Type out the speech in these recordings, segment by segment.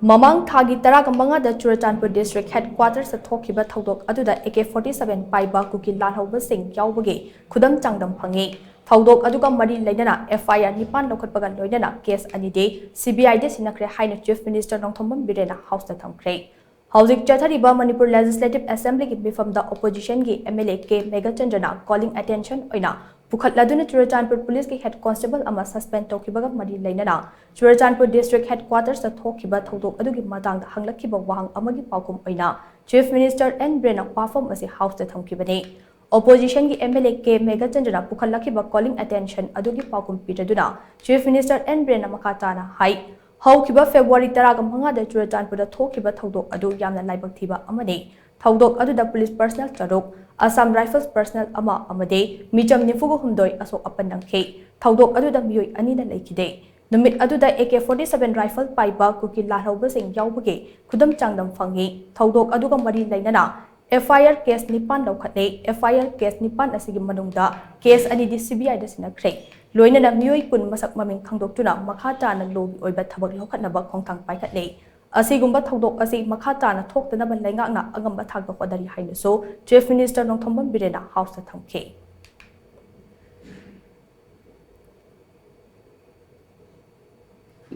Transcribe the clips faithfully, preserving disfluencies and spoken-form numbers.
ꯃꯃꯥꯡ ꯊꯥꯒꯤ ꯇꯔꯥꯒ ꯃꯉꯥꯗ ꯆꯨꯔꯆꯥꯟꯄꯨꯔ ꯗꯤꯁꯇ꯭ꯔꯤꯛ ꯍꯦꯗ ꯀ꯭ꯋꯥꯇꯔꯁꯇ ꯊꯣꯛꯈꯤꯕ ꯊꯧꯗꯣꯛ ꯑꯗꯨꯗ ꯑꯦ ꯀꯦ ꯐꯣꯔꯇꯤ ꯁꯚꯦꯟ ꯄꯥꯏꯕ ꯀꯨꯀꯤ ꯂꯥꯜꯍꯧꯕꯁꯤꯡ ꯌꯥꯎꯕꯒꯤ ꯈꯨꯗꯝ ꯆꯥꯡꯗꯝ ꯐꯪꯉꯤ꯫ ꯊꯧꯗꯣꯛ ꯑꯗꯨꯒ ꯃꯔꯤ ꯂꯩꯅꯅ ꯑꯦꯐ ꯑꯥꯏ ꯑꯥꯔ ꯅꯤꯄꯥꯟ ꯂꯧꯈꯠꯄꯒ ꯂꯣꯏꯅꯅ ꯀꯦꯁ ꯑꯅꯤꯗꯤ ꯁꯤ ꯕꯤ ꯑꯥꯏꯗ ꯁꯤꯟꯅꯈ꯭ꯔꯦ ꯍꯥꯏꯅ ꯆꯤꯐ ꯃꯤꯅꯤꯁꯇꯔ ꯅꯣꯡꯊꯣꯝꯕꯝ ꯕꯤꯔꯦꯟꯅ ꯍꯥꯎꯁꯇ ꯊꯝꯈ꯭ꯔꯦ꯫ ꯍꯧꯖꯤꯛ ꯆꯠꯊꯔꯤꯕ ꯃꯅꯤꯄꯨꯔ ꯂꯦꯖꯤꯁꯂꯦꯇꯤꯚ ꯑꯦꯁꯦꯝꯕ꯭ꯂꯤꯒꯤ ꯃꯤꯐꯝꯗ ꯑꯣꯄꯣꯖꯤꯁꯟꯒꯤ ꯑꯦꯝ ꯑꯦꯜ ꯑꯦ ꯀꯦ ꯃꯦꯘꯆꯟꯗ꯭ꯔꯅ ꯀꯣꯂꯤꯡ ꯑꯦꯇꯦꯟꯁꯟ ꯑꯣꯏꯅ ꯄꯨꯈꯠꯂꯗꯨꯅ ꯆꯨꯔꯆꯥꯟꯄꯨꯔ ꯄꯨꯂꯤꯁꯀꯤ ꯍꯦꯗ ꯀꯣꯟꯁꯇꯦꯕꯜ ꯑꯃ ꯁꯁꯄꯦꯟ ꯇꯧꯈꯤꯕꯒ ꯃꯔꯤ ꯂꯩꯅꯅ ꯆꯨꯔꯆꯥꯟꯄꯨꯔ ꯗꯤꯁꯇ꯭ꯔꯤꯛ ꯍꯦꯗ ꯀ꯭ꯋꯥꯇꯔꯁꯇ ꯊꯣꯛꯈꯤꯕ ꯊꯧꯗꯣꯛ ꯑꯗꯨꯒꯤ ꯃꯇꯥꯡꯗ ꯍꯪꯂꯛꯈꯤꯕ ꯋꯥꯍꯪ ꯑꯃꯒꯤ ꯄꯥꯎꯈꯨꯝ ꯑꯣꯏꯅ ꯆꯤꯐ ꯃꯤꯅꯤꯁꯇꯔ ꯑꯦꯟ ꯕꯤꯔꯦꯟꯅ ꯋꯥꯐꯝ ꯑꯁꯤ ꯍꯥꯎꯁꯇ ꯊꯝꯈꯤꯕꯅꯤ꯫ ꯑꯣꯄꯣꯖꯤꯁꯟꯒꯤ ꯑꯦꯝ ꯑꯦꯜ ꯑꯦ ꯀꯦ ꯃꯦꯘꯆꯟꯗ꯭ꯔꯅ ꯄꯨꯈꯠꯂꯛꯈꯤꯕ ꯀꯣꯂꯤꯡ ꯑꯦꯇꯦꯟꯁꯟ ꯑꯗꯨꯒꯤ ꯄꯥꯎꯈꯨꯝ ꯄꯤꯔꯗꯨꯅ ꯆꯤꯐ ꯃꯤꯅꯤꯁꯇꯔ ꯑꯦꯟ ꯕꯤꯔꯦꯟꯅ ꯃꯈꯥ ꯇꯥꯅ ꯍꯥꯏ, ꯍꯧꯈꯤꯕ ꯐꯦꯕ꯭ꯔꯨꯋꯥꯔꯤ ꯇꯔꯥꯒ ꯃꯉꯥꯗ ꯆꯨꯔꯆꯥꯟꯄꯨꯔꯗ ꯊꯣꯛꯈꯤꯕ ꯊꯧꯗꯣꯛ ꯑꯗꯨ ꯌꯥꯝꯅ ꯂꯥꯏꯕꯛ ꯊꯤꯕ ꯑꯃꯅꯤ꯫ ꯊꯧꯗꯣꯛ ꯑꯗꯨꯗ ꯄꯨꯂꯤꯁ ꯄꯔꯁꯅꯦꯜ ꯇꯔꯨꯛ, ꯑꯁꯥꯝ ꯔꯥꯏꯐꯜꯁ ꯄꯔꯁꯅꯦꯜ ꯑꯃ ꯑꯃꯗꯤ ꯃꯤꯆꯝ ꯅꯤꯐꯨꯒ ꯍꯨꯝꯗꯣꯏ ꯑꯁꯣꯛ ꯑꯄꯟ ꯅꯪꯈꯤ꯫ ꯊꯧꯗꯣꯛ ꯑꯗꯨꯗ ꯃꯤꯑꯣꯏ ꯑꯅꯤꯅ ꯂꯩꯈꯤꯗꯦ꯫ ꯅꯨꯃꯤꯠ ꯑꯗꯨꯗ A K forty seven rifle ꯄꯥꯏꯕ ꯀꯨꯀꯤ ꯂꯥꯜꯍꯧꯕꯁꯤꯡ ꯌꯥꯎꯕꯒꯤ ꯈꯨꯗꯝ ꯆꯥꯡꯗꯝ ꯐꯪꯉꯤ꯫ ꯊꯧꯗꯣꯛ ꯑꯗꯨꯒ ꯃꯔꯤ ꯂꯩꯅꯅ ꯑꯦꯐ ꯑꯥꯏ ꯑꯥꯔ ꯀꯦꯁ ꯅꯤꯄꯥꯟ ꯂꯧꯈꯠꯂꯦ꯫ ꯑꯦꯐ ꯑꯥꯏ ꯑꯥꯔ ꯀꯦꯁ ꯅꯤꯄꯥꯟ ꯑꯁꯤꯒꯤ ꯃꯅꯨꯡꯗ ꯀꯦꯁ ꯑꯅꯤꯗꯤ ꯁꯤ ꯕꯤ ꯑꯥꯏꯗ ꯁꯤꯟꯅꯈ꯭ꯔꯦ꯫ ꯂꯣꯏꯅꯅ ꯃꯤꯑꯣꯏ ꯀꯨꯟ ꯃꯁꯛ ꯃꯃꯤꯡ ꯈꯪꯗꯣꯛꯇꯨꯅ ꯃꯈꯥ ꯇꯥꯅ ꯂꯣꯒꯤ ꯑꯣꯏꯕ ꯊꯕꯛ ꯂꯧꯈꯠꯅꯕ ꯈꯣꯡꯊꯥꯡ ꯄꯥꯏꯈꯠꯂꯦ꯫ ꯑꯁꯤꯒꯨꯝꯕ ꯊꯧꯗꯣꯛ ꯑꯁꯤ ꯃꯈꯥ ꯇꯥꯅ ꯊꯣꯛꯇꯅꯕ ꯂꯩꯉꯥꯛꯅ ꯑꯉꯝꯕ ꯊꯥꯛꯇ ꯍꯣꯠꯅꯔꯤ ꯍꯥꯏꯅꯁꯨ ꯆꯤꯐ ꯃꯤꯅꯤꯁꯇꯔ ꯅꯣꯡꯊꯣꯝꯕꯝ ꯕꯤꯔꯦꯟꯅ ꯍꯥꯎꯁꯇ ꯊꯝꯈꯤ꯫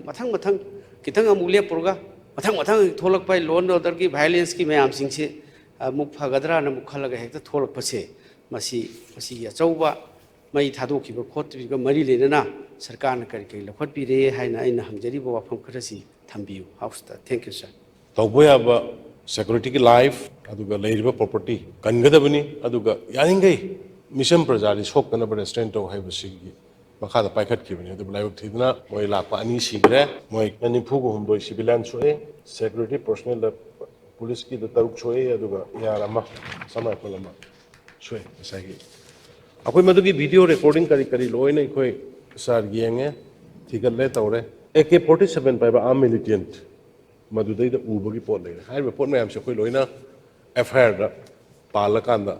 ꯃꯊꯪ ꯃꯊꯪ ꯈꯤꯇꯪ ꯑꯃꯨꯛ ꯂꯦꯞꯄꯨꯔꯒ ꯃꯊꯪ ꯃꯊꯪ ꯊꯣꯛꯂꯛꯄ law and orderꯒꯤ violenceꯀꯤ ꯃꯌꯥꯝꯁꯤꯡꯁꯤ ꯑꯃꯨꯛ ꯐꯒꯗ꯭ꯔꯥꯅ ꯑꯃꯨꯛ ꯈꯜꯂꯒ ꯍꯦꯛꯇ ꯊꯣꯛꯂꯛꯄꯁꯦ, ꯃꯁꯤ ꯃꯁꯤꯒꯤ ꯑꯆꯧꯕ ꯃꯩ ꯊꯥꯗꯣꯛꯈꯤꯕ ꯈꯣꯠꯈꯤꯕꯒ ꯃꯔꯤ ꯂꯩꯅꯅ ꯁꯔꯀꯥꯔꯅ ꯀꯔꯤ ꯀꯔꯤ ꯂꯧꯈꯠꯄꯤꯔꯦ ꯍꯥꯏꯅ ꯑꯩꯅ ꯍꯪꯖꯔꯤꯕ ꯋꯥꯐꯝ ꯈꯔꯁꯤ ꯊꯝꯕꯤꯌꯨ ꯍꯥꯎꯁꯇ꯫ Thank you, sir. ꯇꯧꯕ ꯌꯥꯕ securityꯒꯤ life ꯑꯗꯨꯒ ꯂꯩꯔꯤꯕ property ꯀꯟꯒꯗꯕꯅꯤ, ꯑꯗꯨꯒ ꯌꯥꯔꯤꯈꯩ ꯃꯤꯆꯝ ꯄ꯭ꯔꯖꯥꯗꯤ ꯁꯣꯛꯇꯅꯕ restrain ꯇꯧ ꯍꯥꯏꯕꯁꯤꯒꯤ ꯃꯈꯥꯗ ꯄꯥꯏꯈꯠꯈꯤꯕꯅꯤ꯫ ꯑꯗꯨꯕꯨ ꯂꯥꯏꯕꯛ ꯊꯤꯗꯅ ꯃꯣꯏ ꯂꯥꯛꯄ ꯑꯅꯤ ꯁꯤꯈ꯭ꯔꯦ, ꯃꯣꯏ ꯅꯤꯐꯨꯒ ꯍꯨꯝꯗꯣꯏ civilian ꯁꯣꯛꯑꯦ, security personnelꯗ ꯄꯨꯂꯤꯁꯀꯤꯗ ꯇꯔꯨꯛ ꯁꯣꯛꯑꯦ, ꯑꯗꯨꯒ ꯑꯦ ꯑꯥꯔ ꯑꯃ, ꯑꯁꯥꯝ ꯔꯥꯏꯐꯜ ꯑꯃ ꯁꯣꯛꯑꯦ꯫ ꯉꯁꯥꯏꯒꯤ ꯑꯩꯈꯣꯏ ꯃꯗꯨꯒꯤ video recording ꯀꯔꯤ ꯀꯔꯤ ꯂꯣꯏꯅ ꯑꯩꯈꯣꯏ sir ꯌꯦꯡꯉꯦ, ꯊꯤꯒꯠꯂꯦ, ꯇꯧꯔꯦ꯫ ꯑꯦ ꯀꯦ ꯐꯣꯔꯇꯤ ꯁꯚꯦꯟ ꯄꯥꯏꯕ armed militant ꯃꯗꯨꯗꯩꯗ ꯎꯕꯒꯤ ꯄꯣꯠ ꯂꯩꯔꯦ꯫ ꯍꯥꯏꯔꯤꯕ ꯄꯣꯠ ꯃꯌꯥꯝꯁꯦ ꯑꯩꯈꯣꯏ ꯂꯣꯏꯅ ꯑꯦꯐ ꯑꯥꯏ ꯑꯥꯔꯗ ꯄꯥꯜꯂꯀꯥꯟꯗ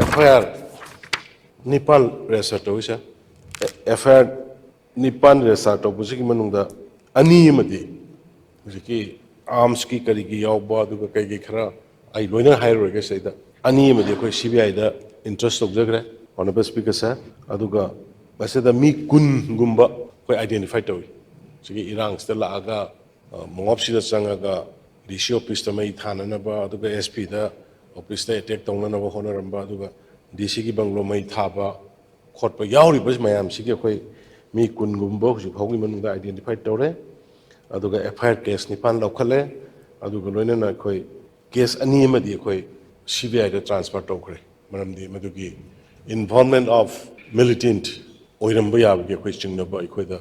ꯑꯦꯐ ꯑꯥꯏ ꯑꯥꯔ ꯅꯤꯄꯥꯜ register ꯇꯧꯏ, sir꯫ ꯑꯦꯐ ꯑꯥꯏ ꯑꯥꯔ ꯅꯤꯄꯥꯜ register ꯇꯧꯕꯁꯤꯒꯤ ꯃꯅꯨꯡꯗ ꯑꯅꯤ ꯑꯃꯗꯤ ꯍꯧꯖꯤꯛꯀꯤ ꯑꯥꯔꯝꯁꯀꯤ ꯀꯔꯤꯒꯤ ꯌꯥꯎꯕ, ꯑꯗꯨꯒ ꯀꯩꯀꯩ ꯈꯔ ꯑꯩ ꯂꯣꯏꯅ ꯍꯥꯏꯔꯔꯣꯏꯒꯦ ꯁꯤꯗꯩꯗ꯫ ꯑꯅꯤ ꯑꯃꯗꯤ ꯑꯩꯈꯣꯏ ꯁꯤ ꯕꯤ ꯑꯥꯏꯗ ꯏꯟꯇ꯭ꯔꯁ ꯇꯧꯖꯈ꯭ꯔꯦ, Honourable Speaker Sir꯫ ꯑꯗꯨꯒ ꯃꯁꯤꯗ ꯃꯤ ꯀꯨꯟꯒꯨꯝꯕ ꯑꯩꯈꯣꯏ ꯑꯥꯏꯗꯦꯟꯇꯤꯐꯥꯏ ꯇꯧꯏ꯫ ꯁꯤꯒꯤ ꯏꯔꯥꯡꯁꯤꯗ ꯂꯥꯛꯑꯒ, ꯑ, ꯃꯣꯞꯁꯤꯗ ꯆꯪꯉꯒ ꯗꯤ ꯁꯤ ꯑꯣꯐꯤꯁꯇ ꯃꯩ ꯊꯥꯅꯅꯕ, ꯑꯗꯨꯒ ꯑꯦꯁ ꯄꯤꯗ ꯑꯣꯐꯤꯁꯇ ꯑꯦꯇꯦꯛ ꯇꯧꯅꯅꯕ ꯍꯣꯠꯅꯔꯝꯕ, ꯑꯗꯨꯒ ꯗꯤ ꯁꯤꯒꯤ ꯕꯪꯒ꯭ꯂꯣ ꯃꯩ ꯊꯥꯕ ꯈꯣꯠꯄ ꯌꯥꯎꯔꯤꯕ ꯃꯌꯥꯝꯁꯤꯒꯤ ꯑꯩꯈꯣꯏ ꯃꯤ ꯀꯨꯟꯒꯨꯝꯕ ꯍꯧꯖꯤꯛ ꯐꯥꯎꯒꯤ ꯃꯅꯨꯡꯗ ꯑꯥꯏꯗꯦꯟꯇꯤꯐꯥꯏ ꯇꯧꯔꯦ꯫ ꯑꯗꯨꯒ ꯑꯦꯐ ꯑꯥꯏ ꯑꯥꯔ ꯀꯦꯁ ꯅꯤꯄꯥꯟ ꯂꯧꯈꯠꯂꯦ꯫ ꯑꯗꯨꯒ ꯂꯣꯏꯅꯅ ꯑꯩꯈꯣꯏ ꯀꯦꯁ ꯑꯅꯤ ꯑꯃꯗꯤ ꯑꯩꯈꯣꯏ ꯁꯤ ꯕꯤ ꯑꯥꯏꯗ ꯇ꯭ꯔꯥꯟꯁꯐꯔ ꯇꯧꯈ꯭ꯔꯦ, ꯃꯔꯝꯗꯤ ꯃꯗꯨꯒꯤ involvement of militant ꯑꯣꯏꯔꯝꯕ ꯌꯥꯕꯒꯤ ꯑꯩꯈꯣꯏ ꯆꯤꯡꯅꯕ ꯑꯩꯈꯣꯏꯗ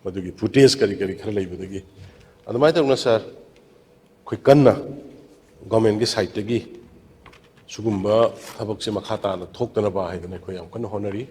ꯃꯗꯨꯒꯤ ꯐꯨꯇꯦꯖ ꯀꯔꯤ ꯀꯔꯤ ꯈꯔ ꯂꯩꯕꯗꯒꯤ꯫ ꯑꯗꯨꯃꯥꯏꯅ ꯇꯧꯅ ꯁꯥꯔ, ꯑꯩꯈꯣꯏ ꯀꯟꯅ ꯒꯣꯔꯃꯦꯟꯒꯤ ꯁꯥꯏꯠꯇꯒꯤ ꯁꯤꯒꯨꯝꯕ ꯊꯕꯛꯁꯦ ꯃꯈꯥ ꯇꯥꯅ ꯊꯣꯛꯇꯅꯕ ꯍꯥꯏꯗꯅ ꯑꯩꯈꯣꯏ ꯌꯥꯝ ꯀꯟꯅ ꯍꯣꯠꯅꯔꯤ꯫